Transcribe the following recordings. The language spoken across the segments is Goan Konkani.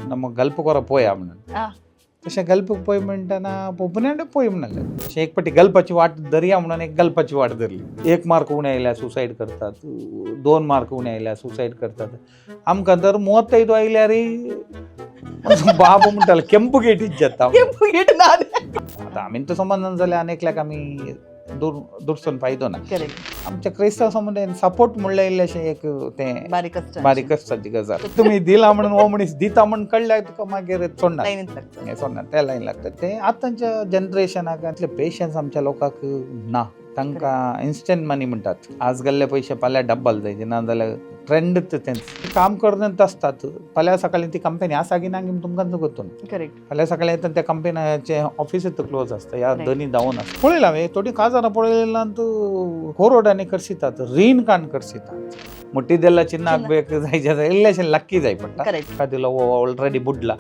ನಮ್ಮ गल्प कोरा पोया म्हणून. तशें गल्प पोय म्हणटना पोपन्या पोय म्हणलें. अशें एक पाटी गल्पाची वाट धरया म्हणून एक गल्पाची वाट धरली. एक मार्क उणे आयल्यार सुसायड करतात, 2 मार्क उणे आयल्यार सुसायड करतात. आमकां तर 35 आयल्यार बाबू म्हणटालो केंपू गेटीच जाता. ಕೆಂಪು ಗೇಟ್ ನಾನೇ. आतां आमी तर संबंदान जाल्यार आनी एकल्याक आमी दूर दूरसून फायदो ना. आमच्या क्रिस्तांव समुदायान सपोर्ट म्हणल्यार इल्लेशें एक तें बारीक कष्ट. बारीक कश्टाची गजाल. तुमी दिला म्हणून हो मनीस दिता म्हण कळ्ळ्यार तुका मागीर सोडना. लायनीत लागता. हें सोडना, त्या लायन लागता. ते आतांच्या जनरेशनाक इतले पेशन्स आमच्या लोकांक ना. तांकां इन्स्टंट मनी म्हणटात. आज गेल्ले पयशे फाल्यां डब्बल जायचे, ना जाल्यार ट्रेंड तेंच काम करत आसतात. फाल्यां सकाळी ती कंपनी आसा की ना तुमकां गोत्तू ना. फाल्यां सकाळी येता त्या कंपन्याचे ऑफिसूच क्लोज आसता या धनी धांवून आसता. पळयलां हांवें थोडीं काजारां पळयलां तूं कोरोडांनी करसितात, रीण काण करसितात. मुಟ್ಟಿदेला चिन्ह हाकಬೇಕು जाय, इल्लेशें लक्की जाय पडटा. एखादिलो ऑलरेडी बुडला,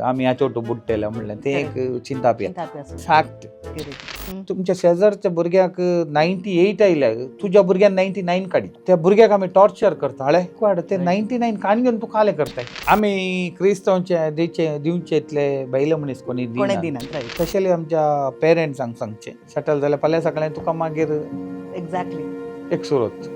आमी हाचे बुडटेले म्हणलें तें एक चिंतापी फॅक्ट. तुमच्या शेजारच्या भुरग्याक 98 आयल्या, तुज्या भुरग्यान 99 काडी, त्या भुरग्याक आमी टॉर्चर करता. हळे वाड ते 99 काण घेवन तूं कालें करताय. आमी क्रिस्तांवचे दिवचे दिवचे इतले बैल मनीस कोणी कोणे दिना. दिना, राईट. स्पेशली आमच्या पेरंट्सांक सांगचें, सेटल जाल्यार फाल्यां सकाळीं तुका मागीर एक सुरत.